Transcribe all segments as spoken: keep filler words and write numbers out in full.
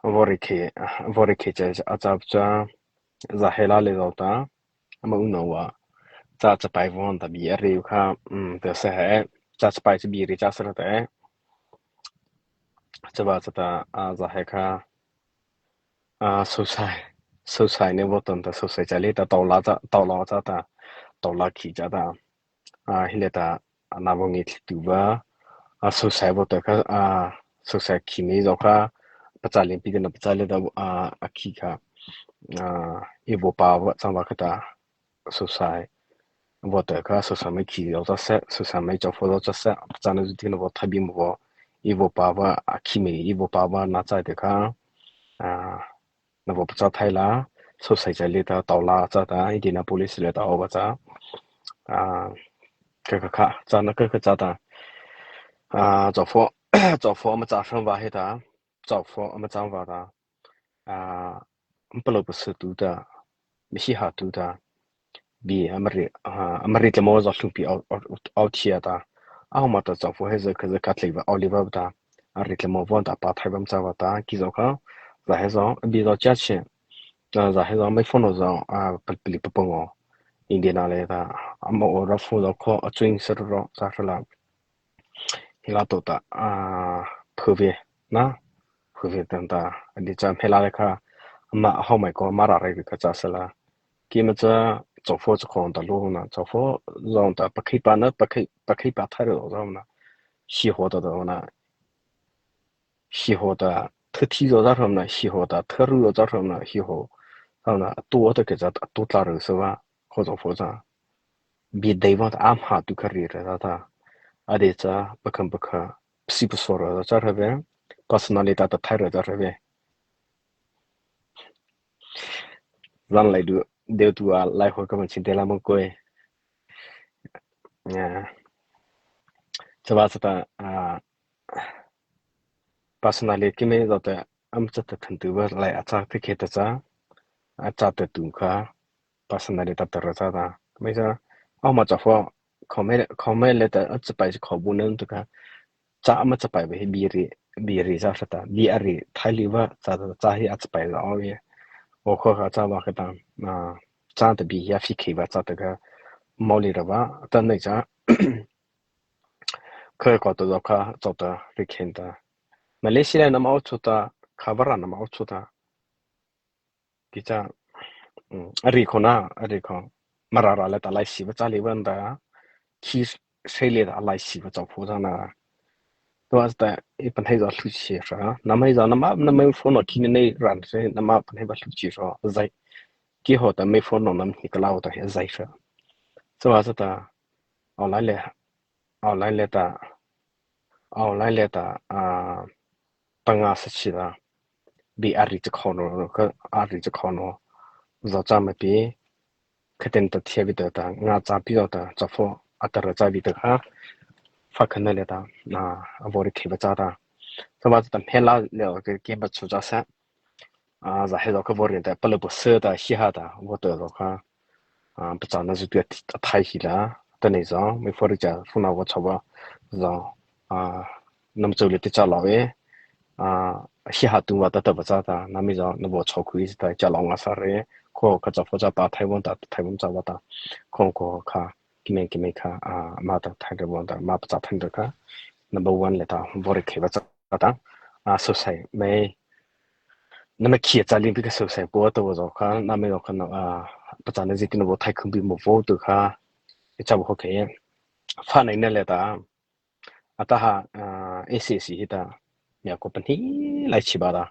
Vaw rei khei, vaw rei khei cha a châ cha, zâ hei la lei zaw ta, ama unawh a, cha chapai vaw ta bie a rei kha, um, ta sa he, cha chapai cha bie rei cha sa ra ta, cha ba cha ta, a zâ hei kha, a sosai, sosai ne vaw ton ta sosai cha lei ta tao la cha, tao la cha ta, tao la khi cha ta, a hi lei ta, a na vaw ngi thli tu va, a sosai vaw ta kha, a sosai khi mei zaw kha, pachâ lei pi ta na pachâ lei ta, a, a khi kha, a, ei vaw pa va chang va kha ta, sosai vaw ta kha, sosai mei khi zaw cha se, sosai mei chaw pho zaw cha se, pachâ na zu ti na vaw tha bi mo vaw, ei vaw pa va, a khi mei, ei vaw pa va na cha ta kha, a, na vaw pachâ thai la, sosai cha lei ta, tao la cha ta, ei di na police lei ta o va cha, a, kha kha kha, cha na kha kha cha ta, a, chaw pho, chaw pho ama cha hram va he ta, chaw pho ama cha va ta, a, ama palôh pasa tu ta, mi hi ha tu ta, bi ama rei, a, ama rei tla mo zaw hlum pi au, au, au thia ta, a ma ta chaw pho he zâ kha zâ kha thlei va, au lei va ta, a rei tla mo vaw ta pa thai va ama cha va ta, khi zaw kha, zâ he zaw, bi zaw cha che, a, zâ he zaw, mei phone zaw, a, pal pali pa pang o, India na lei ta, ama o ra pho zaw kho, a chuing sa ro, sa sa la. Hi la to ta, a, phu ve, na, phu ve ta ta, a di cha hmei la lei kha, ama hao mai ko, ama ra rei kha cha sa la. Khi ma cha, chaw pho cha khon ta lo na, chaw pho zong ta, pa khei pa na, pa khei, pa khei pa thai ro zong na, hi ho ta ta na, hi ho ta, tha thi zo za rom na, hi ho ta, tha ru zo za rom na, hi ho, ta na, a to ta ke za, a to tla ro sa va, ho zo pho za. Bi dei va ta, am ha tu kha ri ra ta ta. A de cha, pa kham pa kha, psi pa so ra za ra ve, personality ta ta thai ra za ra ve. Zan lai du, deu tu a lai ho ka man chin de la mong koi. Ya. Cha ba cha ta, a, personality ki mei zo ta, am cha ta than tu ba lai a cha ta khe ta cha, a cha ta tu kha, personality ta ta ra cha ta. Mei cha, au ma cha pho, khom he, khom he lei ta, a cha pai cha kho bu nan tu kha, cha ama cha pai ba he bi ri, bi ri cha sa ta, bi a ri, thai li va, cha ta, cha he a cha pai za o ye. O kho kha cha va kha ta, a, cha ta bi ya phi khe va cha ta kha, mau li ra va, ta nei cha, kha ko ta zo kha, zo ta, ri khen ta. Malaysia na ma o chu ta, kha va ra na ma o chu ta. Ki cha, um, a ri kho na, a ri kho. Mara ra lei ta lai si va cha lei va nda, khi sei lei ta lai si va cha pho cha na. To as ta, i pan hei za hlu chi sa, na mai za, na ma, na mai phone no khi nei ran se, na ma pan hei va hlu chi sa, zai. Khi ho ta mai phone no nam hi ka lau ta he zai sa. So as ta, online lei, online lei ta, online lei ta, a, ta nga sa chi ta, bi a ri cha kho no, ka a ri cha kho no, zo cha ma pi, kha ten ta thia bi ta ta, nga cha pi zo ta, cha pho, a ta ra cha bi ta kha, fa kha na lei ta, a, a vaw ri khe va cha ta. Cha ba cha ta hmei la lei ke, ke ba chu cha sa, a, zâ he zaw kha vaw ri ta, palôh pasa ta, hi ha ta, vaw ta zaw kha, a, pachâ na zu tu a thai hi la, ta nei zaw, mei pho ri cha, phu na vaw cha va, zaw, a, nam chau lei ti cha lau e, a, hi ha tu va ta ta va cha ta, na mi zaw, na vaw cha khu i ta, cha lau nga sa re, kho kha cha pho cha pa thai vaw ta, thai vaw cha va ta, kho kho kha, ki mei ki mei kha, a, ma ta thai vaw ta, ma pachâ thai ta kha, number one lei ta, vaw ri khe va cha ta, a, sosai, mei, na ma khia cha lei pi ka sosai po to zo kha, na me zo kha na, a, pachâ na zi ti na vaw thai khum bi mo vaw tu kha, i cha vaw khe. Fa nei na lei ta, a ta ha, a, S A C hi ta, mi a ko pan hi lai chi ba ta.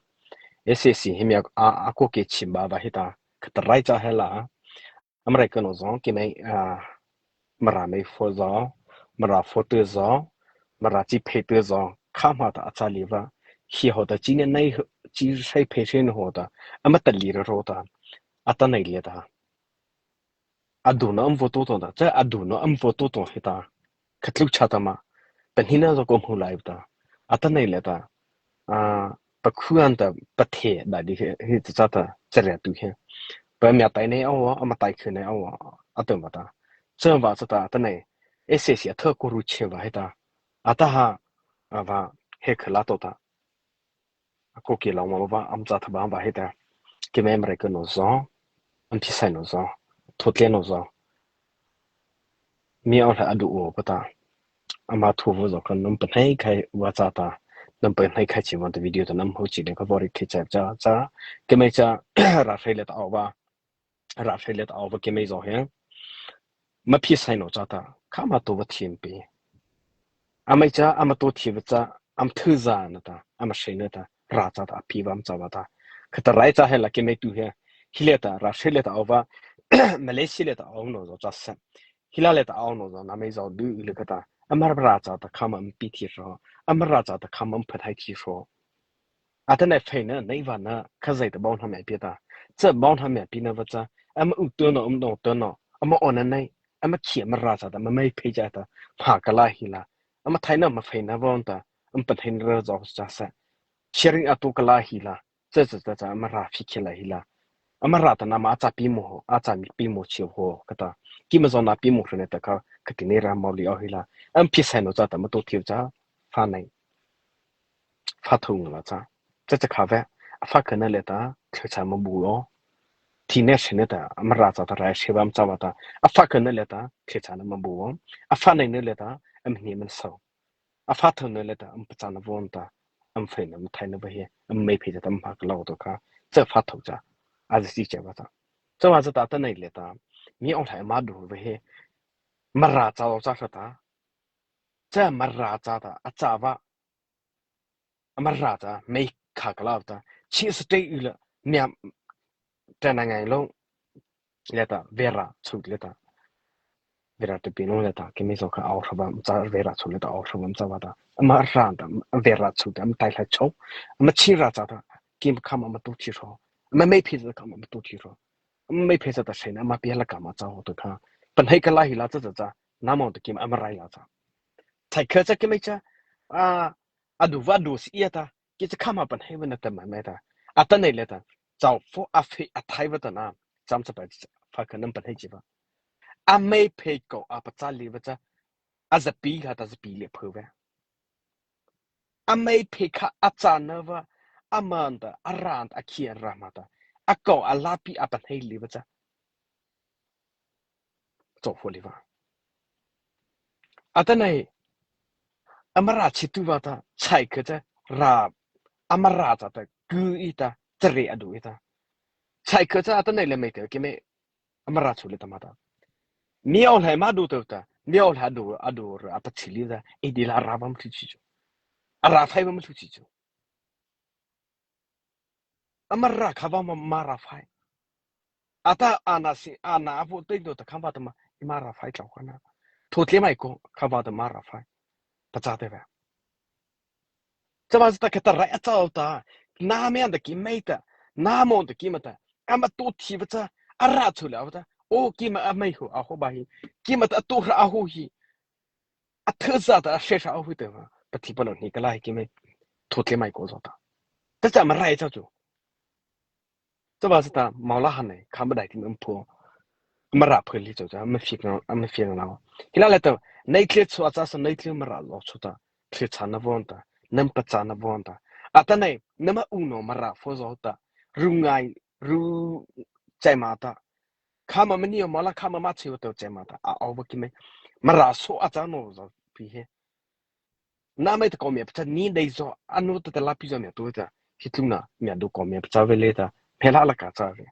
S A C hi mi a, a, a ko ke chi ba ta hi ta, ka ta rai cha he la, America no zong ki nei, a, Mara mei pho zong, Mara pho te zong, Mara chi phei te zong, kha ma ta a cha lei va, hi ho ta chi nei nei, chi sei phei sei no ho ta, ama ta lei ra ro ta, a ta nei lei ta. A du no am vaw to to ta, cha a du no am vaw to to hi ta, kha tlu cha ta ma, pan hi na zo ko mu lai ta, a ta nei lei ta, a, pa khu an ta, pa the da di he, he cha ta, cha re tu he. Pa mi a tai nei aw, ama tai khu nei aw, a ta ma ta. Cha va cha ta, ta nei, S A C a tha ko ru che va he ta. A ta ha, a va, he kha la to ta. ko ki lau ma ba am cha tha ba ba he ta. Ki me mre ko no zo. Am thi sai no zo. Tho tle no zo. Mi au la adu o pa ta. Ama thu vo zo ka nam pa nei khai wa cha ta. Nam pa nei khai chi wa ta video ta nam ho chi le ka vori ki cha cha cha. Ki me cha ra sai le ta au ba. Ra sai le ta au ba ki me zo he. Ma phi sai no cha ta. Ka ma to va thim pi. Ama cha ama to thi va cha am thu za na ta. Ama sai na ta. Ra cha ta phi va am cha va ta. Ka ta rai cha he la ki me tu he. Hi le ta ra sai le ta au ba. Malaysia le ta au no zo cha sa. Hi la le ta au no zo na me zo du le ka ta. Ama ra cha ta ka ma am pi thi so. Ama ra cha ta ka ma am pha thai thi so. Ata na phei na nei va na ka zai ta bau na me pi ta. Cha bau na me pi na va cha. Ama u to no um no to no. Ama on na nei. Ama khia ma ra cha ta ma mai phei cha ta. Pha ka la hi la. Ama thai na ma phei na va ta. Am pa thai na ra zo cha sa. Sharing a to ka la hi la. Cha cha cha cha ama ra phi khia la hi la. Ama ra ta na ma a cha pi mo ho. A cha mi pi mo chi ho ka ta. Ki ma zo na pi mo ne ta ka. Ka ti ne ra mau li au hi la. Am phi sai no cha ta ma to thiu cha. Pha nei. Pha thung la cha. Cha cha kha ve. A pha ka na le ta, thlu cha ma bu o. Thi ne she ne ta, a ma ra cha ta rai she ba am cha ba ta. A pha ka na le ta, thlu cha na ma bu o. A pha nei ne le ta, am ni man so. A pha thung ne le ta, am pa cha na von ta. Am phei na, am thai na ba he. Am mai phei cha ta, am pha ka lau to ka. Cha pha thung cha. A zi si cha ba ta. Cha ba cha ta ta nei le ta. Mi ong thai ma du ba he. Ma ra cha lo cha sa ta. Cha ma ra cha ta, a cha ba. Ama ra cha, mei kha ka la ta. Chi sa te u la, nia, ta na ngai lo. Le ta, vera, chu le ta. Vera te pi lo le ta, ki me zo ka au sa ba, cha vera chu le ta, au sa ba, cha ba ta. Ama ra ta, vera chu ta, am tai la chu. Ama chi ra cha ta, ki ma kha ma ma tu chi so. Ama mei phi cha kha ma ma tu chi so. Ama mei phi cha ta se na, ama pi la ka ma cha ho to kha. Pan hei ka la hi la cha cha cha, na mo ta ki ma ama rai la cha. Thai kha cha ki me cha, a, a du va du si ya ta, ki cha kha ma pan hei va na ta ma me ta. A ta nei le ta, chau pho a phi a thai va ta na, cham cha pa cha, pha ka nam pan hei chi va. A mei phe ko a pa cha li va cha, a za pi ha ta za pi le pho va. A mei phe kha a cha na va, a man ta, a ran ta, a khia ra ma ta. A ko a la pi a pan hei li va cha. Cho fo li va. A ta nei, ama ra chi tu va ta, chai kha cha, ra, ama ra cha ta, ku i ta, cha re a du i ta. Chai kha cha a ta nei le mei te, ki me, ama ra chu le ta ma ta. Mi au lai ma du ta ta, mi au lai du, a du ra a pa chi li ta, e di la ra va ma thu chi chu. A ra phai va ma thu chi chu. Ama ra kha va ma, ma ra phai. A ta a na si, a na a vo te do ta kha va ta ma, i ma ra phai chau kha na. Tho tle mai ko, kha va ta ma ra phai. Pa cha te va. Cha va ta kha ta rai a chau ta. Na me an ta ki mei ta. Na mo ta ki ma ta. Ama to thi va cha. A ra chu la va ta. O ki ma a mei ho, a ho ba hi. Ki ma ta to ra a ho hi. A thei za ta, a she sa a hui te va, pa thi pa lo ni ka la hi ki me, tho tle mai ko zo ta. Ta cha ma rai cha chu. Cha ba sa ta, mau la han nei, kha ma dai ti me pho. Ma ra phe li cho cha, ma fi ka, ma fi ka la. Hi la le ta, nei tle chu a cha sa, nei tle ma ra lo chu ta. Tle cha na von ta, nam pa cha na von ta. A ta nei, na ma u no ma ra pho zo ta. Ru ngai, ru chai ma ta. Kha ma ma ni ma la kha ma ma chi wa to che ma ta. A au ba ki me. Ma ra so a cha no zo pi he. Na mai ta ko me pa cha ni dei zo. A no ta ta la pi zo me to ta. Hi tu na me do ko me pa cha ve le ta. Phe la la ka cha ve.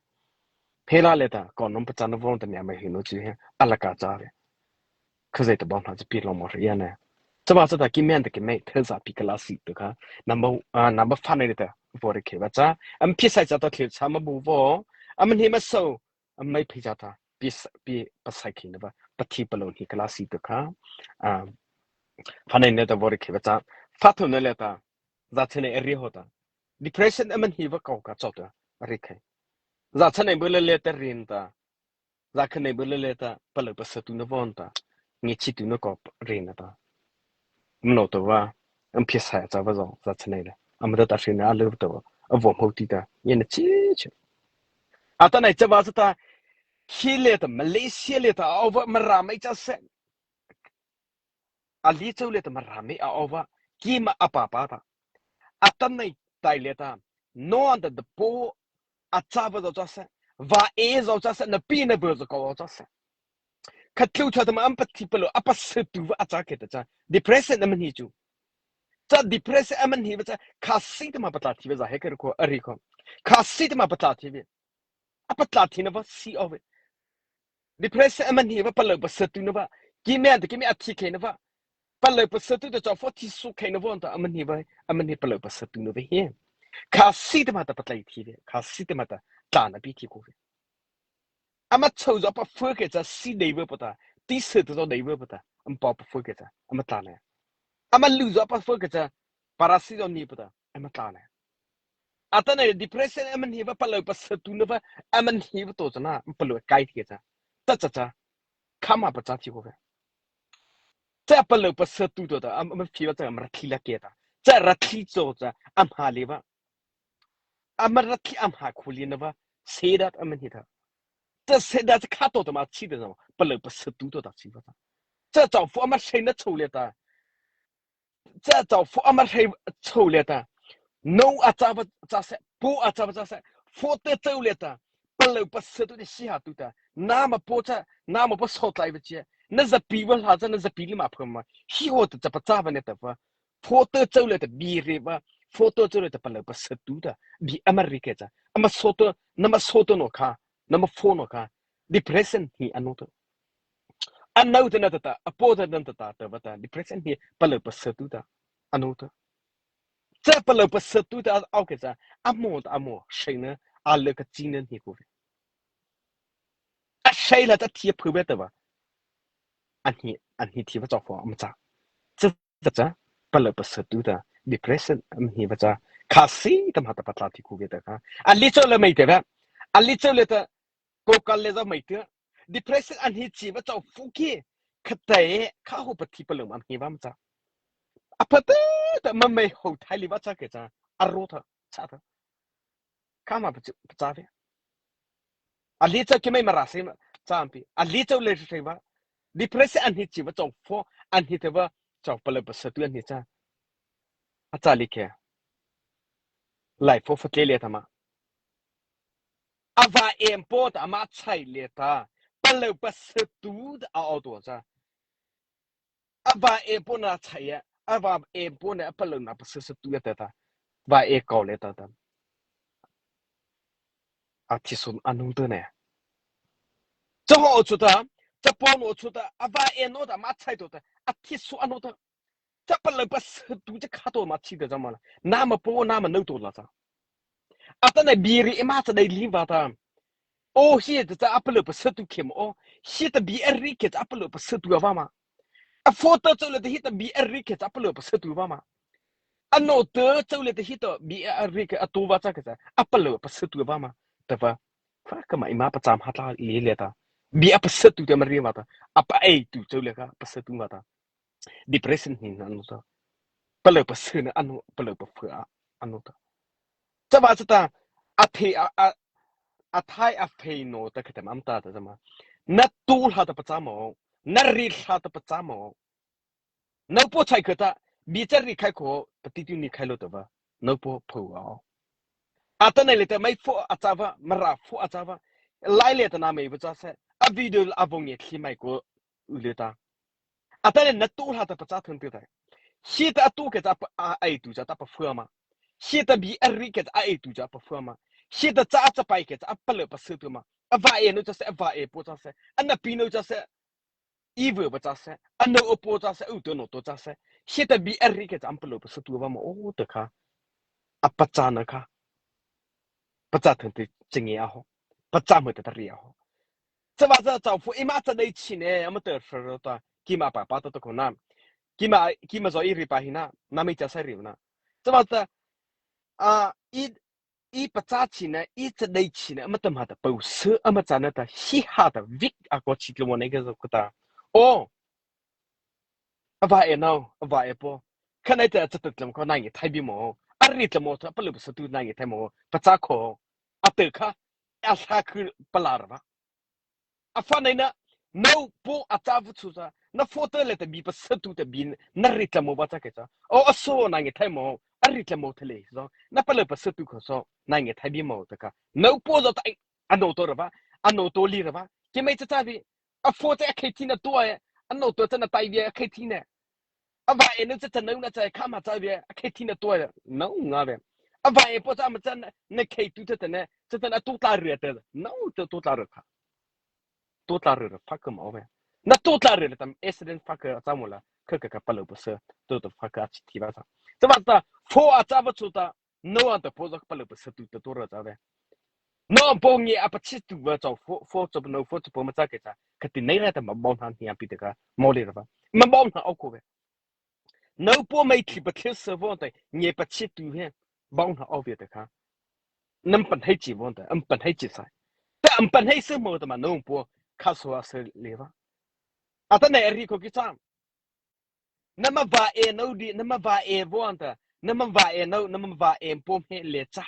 Phe la le ta ko nom pa cha no von ta me ma hi no chi he. A la ka cha ve. Kha zai ta bom ha chi pi lo mo re ya ne. Cha ba cha ta ki me ta ki me. Thei za pi ka la si to kha. Number, ah, number five ne ta. Vo re khe ba cha. Am pi sai cha ta thei cha ma bu vo. Am ni ma so. Am mai phi cha ta, pi sa, pi pa sai khi na ba, pa thi pa lo ni ka la si to kha. Ah, fa nei ne ta vo re khe ba cha, fa tho ne le ta, za che nei a ri ho ta. Depression a man hi va kau ka cho ta, a ri khai. Za che nei bu le le ta rin ta, za kha nei bu le le ta, pa lo pa sa tu na von ta, ngi chi tu na ko rin na ta. Mno to va, am phi sai cha va zo, za che nei le. Am da ta shi na a lo to va, a vo mo ti ta, ye na chi chi. A ta nei cha va sa ta, hi le ta, Malaysia le ta, a va ma ra mai cha se. A li chau le ta ma ra mai a va, ki ma a pa pa ta. A ta nei, taih liata, nô nata dei po a châpa zy châ sy, vaw ei zy châ sy, na pi na bu zy kô zy châ sy. Kha tlu cha ta ma ama pathipalôh a pasatupa a châ khiahta cha depression ama hnei chu. Cha depression ama hneipa cha khâ sy ta ma patlâh thei vei zy he kha ri kô a ri kô. Khâ sy ta ma patlâh thei vei. A patlâh theina pa si aw vei. Depression ama hneipa palôh pasatuna pa. Keimo ta keimo a thi kheina pa. Palôh pasatu ta châ pho thi su kheina pa ta ama hneipa, ama hnei palôh pasatuna pa he. Khâ sy ta ma ta patlâh thei vei. Khâ sy ta ma ta tlâh na pi thei kô vei. Ama chô zy pa phuah khiahta cha si dei vei pa ta, ti sy ta zy dei vei pa ta, ama pa pa phuah khiahta cha, ama tlâh na. Ama lu zy pa phuah khiahta cha, parasi zy ni pa ta, ama tlâh na. Atanoh depression ama hneipa palôh pasatuna pa, ama hneipa to cha na, ama palôh kai thei cha. Ta cha cha, khâ ma pa châ thei kô vei. Cha palôh pasatu to ta, ama, ama phi pa cha, ama rathi la khiahta. Cha rathi cho cha, ama ha lei pa. Ama rathi ama ha khuli na pa, seta ama hnei ta. Cha seta cha khâ to ta ma chi ta na, palôh pasatu to ta chi pa ta. Cha châ pho ama hei na chô liata. Cha châ pho ama hei chô liata. Nô a châpa châ sy, po a châpa châ sy, pho ta chô liata. Palôh pasatu ta si ha tu ta. Nama po cha, nama po so tlai pa chi. Na zapi pa la cha, na zapi li ma pho ma. Hi ho ta cha pa châ pa ne ta pa. Pho ta chô liata bi ri pa. Pho ta chô liata palôh pasatu ta. Bi ama ri khiahta cha. Ama so ta, nama so ta no kha. Nama pho no kha. Depression hi ano ta. Ano ta na ta ta, apo ta na ta ta, ta pa ta, depression hi palôh pasatu ta. Ano ta. Cha palôh pasatu ta, aw khiahta cha, amo ta amo, sena, a lei ka chi na hnei kô vei. A sei la ta thei a phu vei ta pa. Ahnei, ahnei thei pa châ pho ama châ. Cha ta cha, palôh pasatu ta, depression ama hnei pa cha, khâ sy ta ma ta patlâh thei kô vei ta kha. A li chô la mai te pa. A li chô la ta, kô ka le za mai te. Depression ahnei chi pa châ pho ki, khâ ta e, khâ ho pathipalôh ma hnei pa ama châ. A pa ta, ta ma mai ho thai li pa châ khiahta cha, a ro ta, châ ta. Khâ ma pa châ, pa châ vei. A li chô keimo Mara sy ma, châ pi. A li chô le sy pa. Depression ahnei chi pa châ pho, ahnei ta pa, châ palôh pasatu ahnei cha. A châ li khe. Lai pho pha tle liata ma. A vaw ei po ta ama chai liata. Palôh pasatu ta a aw to cha. A vaw ei po na chai ya. A vaw ei po na a palôh na pasatu ya ta ta. Vaw ei kô liata ta. A thi su ano ta ne. Cha ho chu ta. Cha po no chu ta. A vaw ei no ta ama chai to ta. A thi su ano ta. Cha palôh pasatu cha khâ to ma chi ta cha ma la. Nama po nama nô to la cha. Atanoh bi ri ei ma cha dei li pa ta. O hi ta cha a palôh pasatu khe ma o. Hi ta bi a ri khe cha a palôh pasatu a pa ma. A pho ta chô liata hi ta bi a ri khe cha a palôh pasatu a pa ma. A nô ta chô liata hi ta bi a ri khe a to pa cha khe cha a palôh pasatu a pa ma. Ta pa. Pha ka ma ei ma pa cham ha tla li liata. Bi a pasatu ta ma ri pa ta. A pa ei tu chô liata ka pasatu pa ta. Depression hi na ano ta. Palôh pasana ano, palôh pasa ano ta. Cha pa cha ta, a thei a, a, a thai a phei no ta kha ta ma ama ta ta cha ma. Na tu hla ta pa cha ma o. Na ri hla ta pa cha ma o. Nô po chai kha ta, bi cha ri khai kô, pati tu ni khai lo ta pa. Nô po pho a o. Atanoh liata mai pho a cha pa, Mara pho a cha pa. Lai liata na mai pa cha sy. A video a vong ye thli mai kô u liata. Atanoh na tu hla ta pa cha thon tu ta. Hi ta a tu khe cha pa a ei tu cha ta pa pha ma. Hi ta bi a ri khe cha a ei tu cha pa pha ma. Hi ta cha a cha pai khe cha a palôh pasatu ma. A vaw ei no cha sy, a vaw ei po cha sy. A na pi no cha sy. I vaw pa cha sy. A nô a po cha sy. U to no to cha sy. Hi ta bi a ri khe cha a palôh pasatu pa ma o ta kha. A pa cha na kha. Pa cha thon tu cha nge a ho. Pa cha ma ta ta ri a ho. Cha pa cha châ pho ei ma cha dei chi ne, ama ta hra ro ta, keima pa pa ta ta kô na. Keima, keima zy ei ri pa hi na, na mi cha sa ri na. Cha pa cha, a, ei, ei pa cha chi na, ei cha dei chi na, ama ta ma ta pô sy, ama cha na ta, hi ha ta, vik a kô chi tlo mo ne ka zo kô ta. O, a vaw ei no, a vaw ei po. Kha nai ta cha ta tlo mo kô na ngi thai bi mo. A ri tlo mo ta, palôh pasatu na ngi thai mo. Pa cha kô. A ta kha, a hla khu pa la ra pa. A pha nai na, nô po a cha pa chu cha, na pho ta liata bi pasatu ta bi, na ri tla mo pa cha khe cha. O a so na ngi thai mo, a ri tla mo thale so, na palôh pasatu kho so, na nge thai bi mo ta ka. No po zo ta, ano to ra ba, ano to li ra ba. Ki mai cha cha bi, a pho cha a khei thi na to ai, ano to cha na tai bi a khei thi na. A va e no cha cha no na cha kha ma cha bi a khei thi na to ai, no nga bi. A va e po cha ma cha na khei tu cha cha na, cha cha na tu tla ri ta, no cha tu tla ri kha. Tu tla ri ra pha ka ma o bi. Na tu tla ri tam accident pha ka cha mo la, ka ka ka palôh pasa, tu tu pha ka chi thi ba sa. Cha ba ta, pho a cha ba chu ta, no an ta pho za palôh pasatu ta tu ra cha bi. No po nge a pachi tu ba cha pho, pho cha no pho cha po ma cha ke cha. Ka ti nei ra ta ma bau na ni a pi ta ka, mo le ra ba. Ma bau na o ko bi. No po mai thi pa thi sa vo ta, nge pachi tu he, bau na o bi ta ka. Nam pan hai chi vo ta, am pan hai chi sa. Ta am pan hai sa mo ta ma no po, ka so a sa le ba. A ta nei a ri ko ki cha. Nama va e no di, nama va e vo an ta, nama va e no, nama va e po he le cha.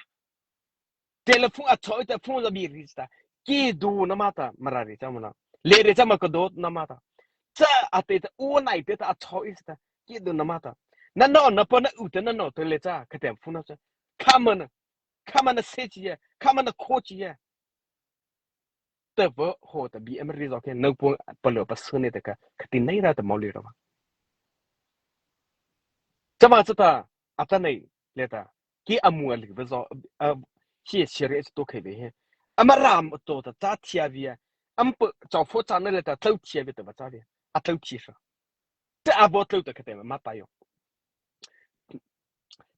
Telephone a choi ta phone la bi ri ta. Ki du nama ta, Mara ri cha mo na. Le ri cha ma ko do nama ta. Cha a te ta, u nai te ta a choi ta. Ki du nama ta. Na no, na po na u te na no te le cha, ka tem phone na cha. Kha ma na, kha ma na se chi ya, kha ma na kho chi ya. Ta vo ho ta bi am ri zo ke, no po palôh pasa ne ta ka, ka ti nei ra ta mo le ra ba. Cha ba cha ta, a ta nei le ta. Ki a mu a li ve zo, a, chi chi re to ke ve he. A ma ram to ta cha thia vi a. Am po cha pho cha na le ta tlau thia ve ta ba cha ve. A tlau thia sa. Ta a vo tlau ta ka te ma ta yo.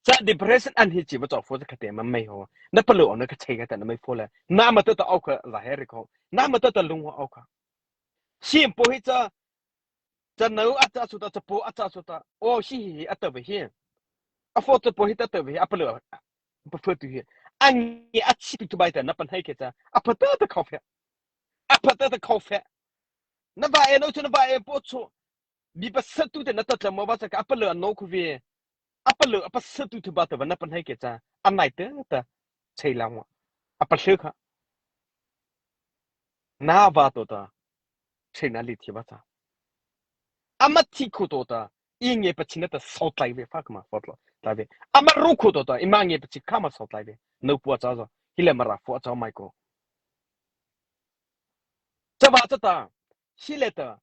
Cha depression an hi chi ba cha pho cha ka te ma mai ho. Na palôh na ka chei ka ta na mai pho le. Na ma ta ta au ka za he ri ko. Na ma ta ta lung ho au ka. Sim po hi cha Cha no a cha su ta, cha po a cha su ta. O si hi a ta ve hi. A pho cha po hi ta ta ve hi, a palôh. Pa pho tu hi. A nge a chi tu tu bai ta na pan hai ke cha. A pa ta ta khau phe. A pa ta ta khau phe. Na va e no chu na va e po chu. Bi pasatu te na ta tla mo ba cha ka a palôh a no khu ve. A palôh a pasatu tu ba ta ba na pan hai ke cha. A nai te ta. Chei la mo. A palôh kha. Na va to ta. Chei na li thi ba cha. Ama thi khu to ta. I nge pachi na ta so tlai ve fa ka ma fo tlo. Tlai ve. Ama ru khu to ta. I ma nge pachi kha ma so tlai ve. No pu a cha zo. Hi le Mara pho a cha mai ko. Cha ba cha ta. Hi le ta.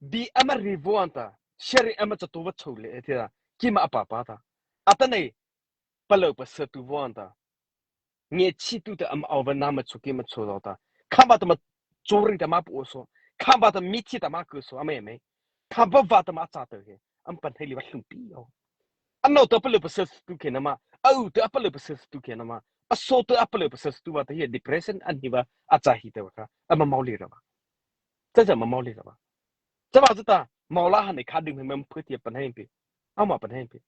Bi ama ri vo an ta, shari ama cha to va chho le, e thei ta, ki ma a pa pa ta. A ta nei, palôh pasatu vo an ta. Nge chi tu ta ama au va na ma chu ki ma chu lo ta. Kha ba ta ma chu ri ta ma pu so. Kha ba ta mi chi ta ma ku so, ama e me. Kha ba va ta ma cha ta he. Am pan thei li va hlum pi yo. A no ta palôh pasatu ke na ma. A u ta palôh pasatu ke na ma. A so ta palôh pasatu va ta hi depression an hi va a cha hi ta va kha. Ama mau li ra va. Cha cha ma mau li ra ba. Cha ba cha ta, mau la han e kha ding ma phu ti pan hai pi. Ama pan hai pi.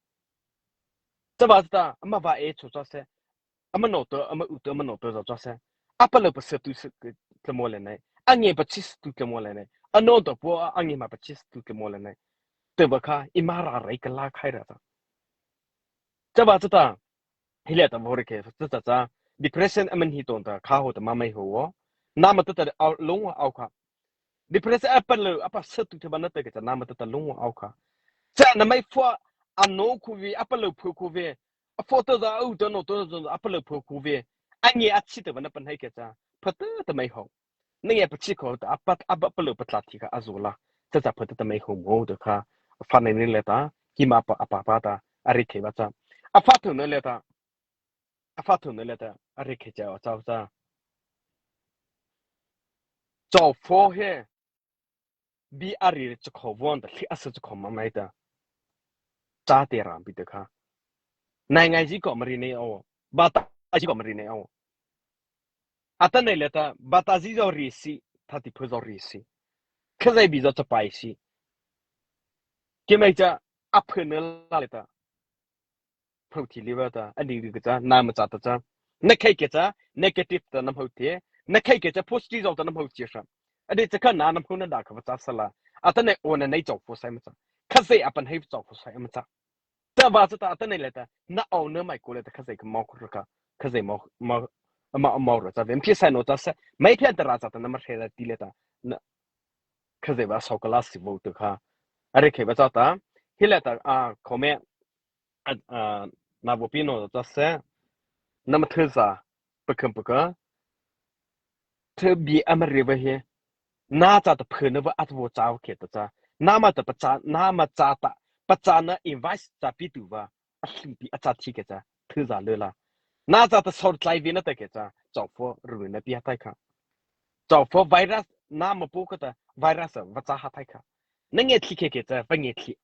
Cha ba cha ta, ama va e chu cha se. Ama no to, ama u to, ama no to cha se. A palôh pasatu se ke tla mo le nai. A nge pachi tu tla mo le nai. A no to po a nge ma pachi tu tla mo le nai. Te ba kha, i ma ra rai ka la khai ra ta. Cha ba cha ta, hi le ta vo ri ke, cha cha cha, depression a man hi ton ta, kha ho ta ma mai ho wo. Na ma ta ta au, long wa au kha. Depression a palôh, a pasatu te ba na ta ke cha, na ma ta ta long wa au kha. Cha na mai pho, a no khu ve, a palôh pho khu ve. A pho ta za, au ta no ta za, a palôh pho khu ve. A nge a chi te ba na pan hai ke cha. Pha ta ta mai ho. Na nge pachi ko ta, a pa, a pa palôh pa tla thi kha a zo la. Cha cha pha ta ta mai ho mo ta kha. A pha nei nei le ta, ki ma pa, a pa pa ta, a ri khei ba cha. A pha thu nei le ta. A pha thu nei le ta, a ri khei cha, cha cha. Chau pho he. Bi a ri cha kho von ta, hli a sa cha kho ma mai ta. Cha te ram pi ta kha. Nai ngai ji ko ma ri nei o. Ba ta ji ko ma ri nei o. A ta nei le ta, ba ta zi zo ri si, ta ti phu zo ri si. Kha zai bi zo cha pai si. Ki mai cha, a phu ne la le ta. Phu ti li va ta, a ding ding ka cha, na ma cha ta cha. Na khai ke cha, negative ta nam hau te. Na khai ke cha, positive zo ta nam hau chi sa. A de cha kha na nam hau na da kha va cha sa la. A ta nei o na nei chau pho sai ma cha. Kha zai a pan hai chau pho sai ma cha. Ta ba cha ta, a ta nei le ta, na au na mai ko le ta, kha zai ka mau ko ra ka, kha zai mau, mau, mau, mau ra cha ve, pi sai no cha sa, mai pi an ta ra cha ta, na ma he la ti le ta, na, kha zai ba sau ka la si vo tu kha, a re khe ba cha ta, hi le ta, a, kho me, a, a, na vaw pi no ta se, nama thei za, pakha pakha, thei bie ama rei va he, na cha ta phe na va at vaw cha va khe ta cha, nama ta pa cha, nama cha ta, pa cha na invite cha pi tu va, a hli pi a cha thi khe cha, thei za le la. Na cha ta sor tlai vi na ta khe cha, chau pho ru na pi ha thai kha. Chau pho virus, nama pu kha ta, virus va cha ha thai kha. Na nge thli khe khe cha, va nge thli.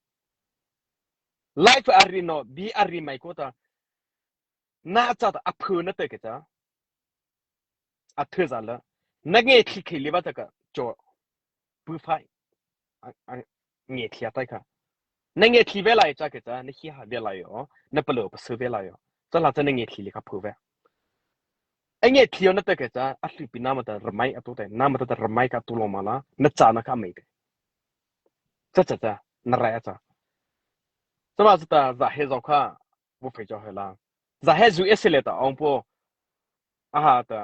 Life a ri no, bi a ri mai ko ta. Na cha ta a phe na te ke cha. A thei za la. Na nge thli khe li va ta ka. Cho. Pu phai. A, a, nge thli a tai kha. Na nge thli ve lai cha ke cha. Na hi ha ve lai yo. Na pa lo pa se ve lai yo. Cha la cha na nge thli li kha phe ve. A nge thli yo na te ke cha. A hli pi nama ta ramai a tu te. Nama ta ramai ka tu lo ma la. Na cha na kha mai te. Cha cha cha. Na rai a cha. Cha ba cha ta za he zo kha. Vo phei cho he la. Za he zu ese le ta ong po. A ha ta.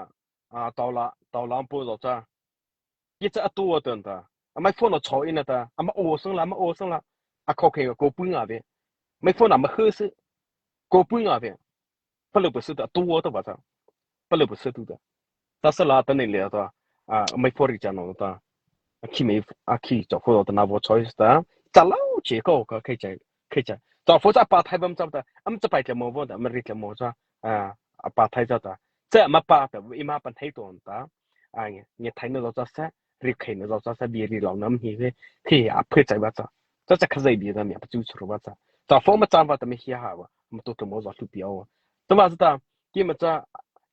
A tau la, tau la ong po zo cha. Ki cha a tu o ton ta. A mai phone o cho in ta. A ma o sung la, ma o sung la. A kho khe ko pu nga ve. Mai phone a ma he se. Ko pu nga ve. Pa lo pu se ta tu o ta ba cha. Pa lo pu se tu ta. Ta sa la ta nei le ta. A mai phone ri cha no ta. A khi mai, a khi cho pho ta na vo choice ta. Cha lau che ko ka khai chai, khai chai. Cha pho cha pa thai bam cha ta. Am cha pai cha mo vo ta, ma ri cha mo cha. A, a pa thai cha ta. Cha ma pa ta, i ma pa thai ton ta. A nge, nge thai na zo cha sa, ri khai na zo cha sa, bi ri lo nam hi ve. Thi a phe chai ba cha. Cha cha kha zai bi ta mi pa chu chu ba cha. Cha pho ma cha ba ta mi hi ha ba. Ma to to mo zo hlu pi o. Cha ba cha ta, ki ma cha,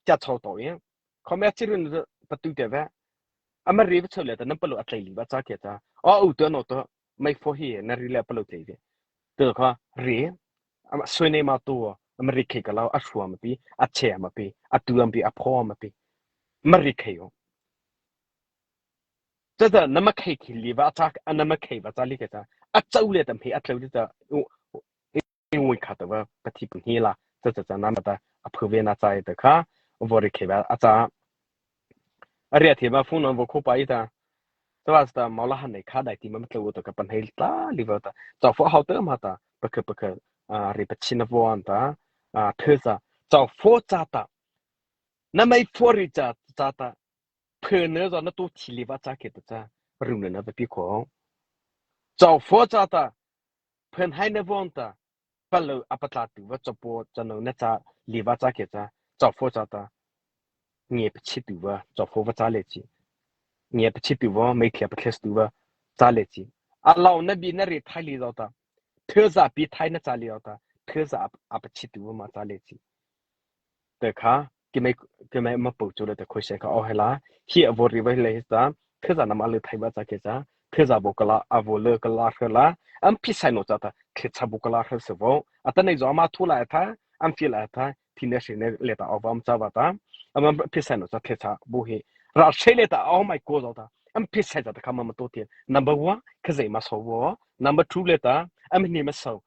cha chau to ye. Khawmia chi rin pa tu te ve. Ama ri va chau le ta, na pa lo a tlai li va cha ke ta. O u te no to, mai pho hi, na ri le pa lo tlai ve. Tu kha, ri. Ama sui nei ma tu, ama ri khai ka lau, a sua ma pi, a che ma pi, a tu am pi, a pho ma pi. Ma ri khai yo. Cha cha, na ma khai khi li va cha, a na ma khai va cha li ke ta. A chau le ta, mi a chau li ta. U, u, i ngui kha ta va, pa thi pu hi la. Cha cha cha, na ma ta, a phu ve na cha i ta kha, vo ri khai va, a cha. A ri a thi va, phone no vo kho pa i ta. Cha va cha ta, mau la han nei kha dai ti ma ma tlo ta ka pan hei ta, li va ta. Cha pho hau ta ma ta, pa kha pa kha, a, ri pa chi na vo an ta, a, phe cha. Cha pho cha ta. Na mai pho ri cha, cha ta. Phe na zo na tu thi li va cha ke ta cha. Ru na na va pi ko. Cha pho cha ta. Phe hai na vo an ta. Pa lo a pa tla tu va cha po cha no na cha li va cha ke cha. Cha pho cha ta. Nge pa chi tu va cha pho va cha le chi. Nge pa chi tu va mai thia pa thles tu va cha le chi. A lau na bi na ri thai li zo ta. Thei za pi thai na cha li zo ta. Thei za a, a pa chi tu va ma cha le chi. Te kha, ki mai, ki mai ma po chu le te khoi se kha o he la. Hi a vo ri va le hi ta. Thei za na ma le thai va cha ke cha. Thei za vo ka la, a vo le ka la he la. Am pi sai no cha ta. Thei cha vo ka la he se vo. A ta nei zo ma thu la tha. Am pi la tha. Thi ne se ne le ta o va am cha va ta. Am pi sai no cha thei cha vo hi. Ra se le ta o mai ko zo ta. Am pi sai cha ta kha ma ma to ti. Number one, ka zai ma so vo. Number two le ta. Am ni ma so.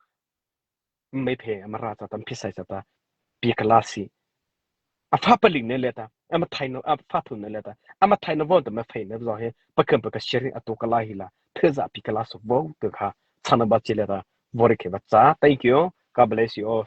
Mai phe, ama ra cha ta, am pi sai cha ta, pi ka la si. A pha pa ling ne le ta, ama thai no, a pha thu ne le ta, ama thai no vo ta ma phei ne zo he, pa khan pa ka sharing a to ka la hi la, thei za pi ka la so vo te kha, cha na ba chi le ta, vo ri khai va cha. Thank you. God bless you all.